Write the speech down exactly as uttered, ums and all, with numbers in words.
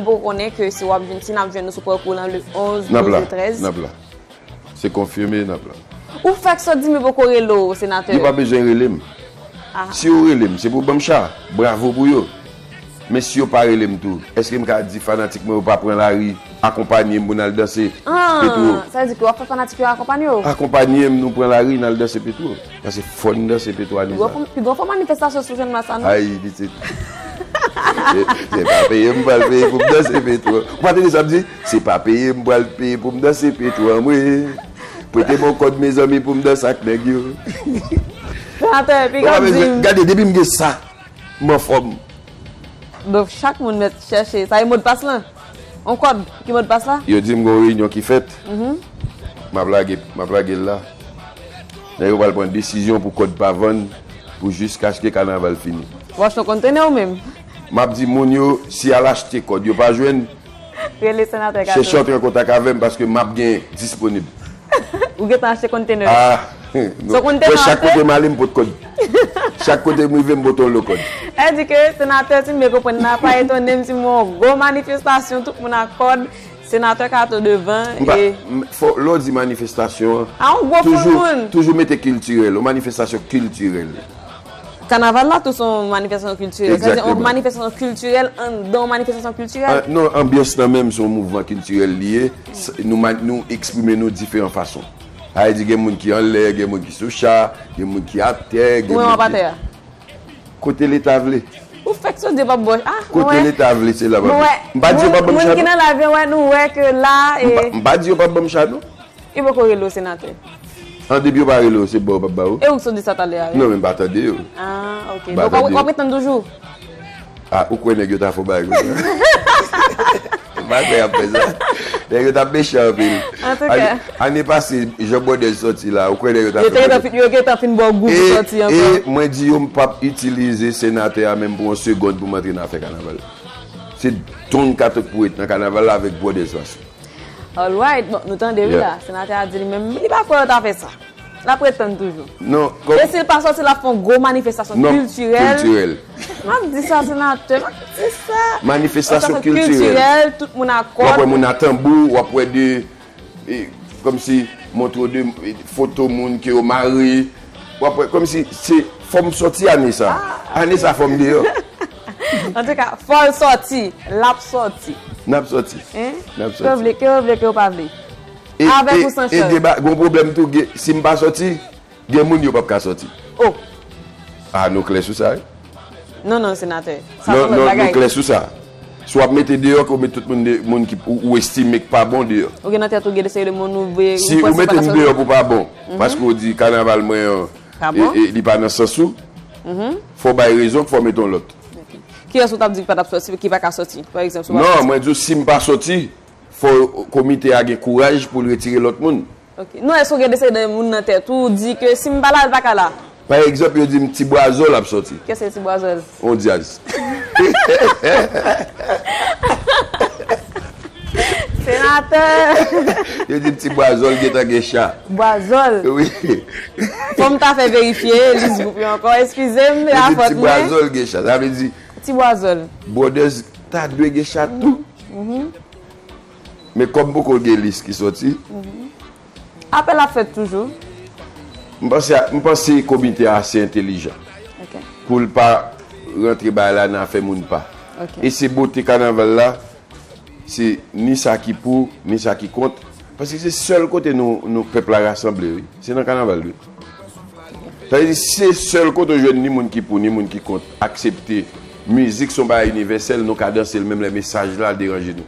Pou konnen ke si w ap vin, si n ap jwenn nou sou pakou lan le onz, N ap douz la, e trèz. N ap la. Se konfime, N ap la. Ou fèk sot di m yo poko rele w, senatè. Yo pa bezwen rele m. Ah. Si yo rele m, se pou ban m cha. Bravo pou yo. Men si yo pa rele m tou, èske m ka di fanatik mwen yo pa pran lari, akonpanye m pou n al danse Petwo? Ah, sa vle di ke w ap fè fanatik yo akonpanye w? Akonpanye m, nou pran lari, n al danse Petwo. Paske fò n danse Petwo ane sa. Pi gwo fò manifestasyon sou Channmas sa, non? Ay, pitit. Se se pa peye m pral peye pou m danse Petwo. Ou pa tande sa m di? Se pa peye m pral peye pou m danse Petwo, mwen. Prete m yon kòd, mezanmi, pou m danse ak nèg yo. Senatè, Ou pa bezwen, gade, depi m gen sa, m anfòm. Donk, chak moun mèt chèche. Sa e modpas lan? On kòd ki modpas la? Yo di m gen yon reyinyon ki fèt. M ap lage, m ap lage l la. Nèg yo pral pran desizyon pou kòd pa vann pou jiskaske kanaval fini. W achte yon kontenè ou menm? M ap di moun yo, si y al achte kòd, yo pa jwenn, Rele senatè chèche Kato. Antre an kontak avè m paske m ap gen disponib. Ou gentan achte kontenè? Ah, So kontenè chak achte? Kote m ale, m pot kòd. Chak kote m rive, m pot yon lo kòd. Sa vle di ke senatè, si m byen konprann la, pa etone m si m wè yon gwo manifestasyon, tout moun ak kòd, senatè Kato devan. M pa, E m, fò, lè w di manifestasyon an, a yon gwo foul toujou, moun. Toujou mete kiltirèl, yon manifestasyon kiltirèl. Kanaval la tou se yon manifestasyon kiltirèl. Sa vle di yon Exactement. Manifestasyon kiltirèl anndan yon manifestasyon kiltirèl. Ah, non, anbyans lan menm se yon mouvman kiltirèl li ye. S- Nou, ma- nou eksprime nou diferan fason. Sa vle di gen moun ki anlè, gen moun ki sou cha, gen moun ki atè, gen Ou menm moun w ap ki atè a? Kote Leta vle. Ou fèk sot di w p ap bò. Ah, Kote mwen wè. Leta vle, se la Mwen w ap wè. vle. M pa di yo p ap ban m Moun cha, ki non. Nan lavi an wè, nou wè ke la M pa- e M pa di yo p ap ban m cha, non. Li poko rele w senatè. An depi yo pa rele w, se ba yo p ap ba yo. E ou k sot di sa talè a wi? Non, men m pa tande yo. Ah, ok. M pa Donk w ap- tande w ap ret tann toujou? Ah, ou kwè nèg yo ta fè yon bagay konsa? M pa kwè y ap fè sa. Nèg yo t ap mechan anpil. Antouka. Ane- Ane pase, Jean Brodèz soti la, ou kwè nèg yo ta Yo fè te gentan bagay? fin- yo gentan fin ba w gou pou E, soti ankò. E mwen di yo, m p ap itilize senatè a menm pou yon segonn pou m antre nan afè kanaval. Se Don Kato k pou ret nan kanaval la avèk Brodèz Faso. Alright, bon, nou tande wi Yeah. la. Senatè a di li menm, li pa kwè yo ta fè sa. L ap ret tann toujou. Non, kòm E si l pa sòti, l ap fè yon gwo manifestasyon Non, kiltirèl. Kiltirèl. M ap di sa, senatè, m ap di sa. Manifestasyon Manifestasyon kiltirèl. Kiltirèl, tout moun ak W ap wè kòd. Moun a tanbou, w ap wè de, e, kòmsi montre de e, foto moun ke yo mare. W ap wè kòmsi se fò m sòti ane sa. Ane sa fò m deyò. Antouka, fò l sòti, l ap sòti. N ap sòti. Hein? N ap Ke w sòti. vle, ke w vle, ke w pa vle. E, Avèk e, ou san e chan. Deba, gon pwoblèm tou, gen- si m pa sòti, gen moun yo p ap ka sòti. Oh, Ah, nou klè sou sa, wi. Non, non, senatè. Sa Non, se lòt non, bagay. Nou klè sou sa. Si w ap mete deyò, ke w met tout moun, de, moun ki ou, ou estime k pa bon deyò. Ou gen nan tèt ou gen de seri de moun ou vle Si ou mete m deyò pou pa bon, paske ou di kanaval mwen an, Pa bon? e, e, li pa nan sans ou, fò w bay rezon, fò w mete yon lòt. Kiyès ou t ap di ki pa t ap sòti, ki pa ka sòti, pa egzanp? Si w pa Non, sòti? Mwen di w, si m pa sòti, fò komite a gen kouraj pou l retire lòt moun. Ok. Non, èske w gen de seri de moun nan tèt ou, ou di ke si m pa la, l pa ka la? Pa egzanp, yo di m Ti Bwazòl ap sòti. Kiyès se Ti Bwazòl? On dyaz. Senatè! Yo di m Ti Bwazòl gentan gen cha. Bwazòl. Wi. Fò m ta fè verifye lis gwoup yo ankò. Eskize m, e Yo a di m fòt Ti mwen. Bwazòl gen cha. Sa vle di, Ti Bwazòl. Brodèz ta dwe gen cha tou. Men kòm poko gen lis ki sòti, Apèl ap fèt toujou. M panse, a- m panse komite a ase entelijan Ok. Pou l pa rantre bay la nan afè moun pa. Ok. E se bote kanaval la, se ni sa ki pou, ni sa ki kont. Paske se sèl kote nou, nou pèp la rasanble, wi. Se nan kanaval, wi. Sa vle di, se sèl kote w jwenn ni moun ki pou, ni moun ki kont, aksepte mizik se yon bagay inivèsèl, nou ka danse l, menm lè mesaj la deranje nou.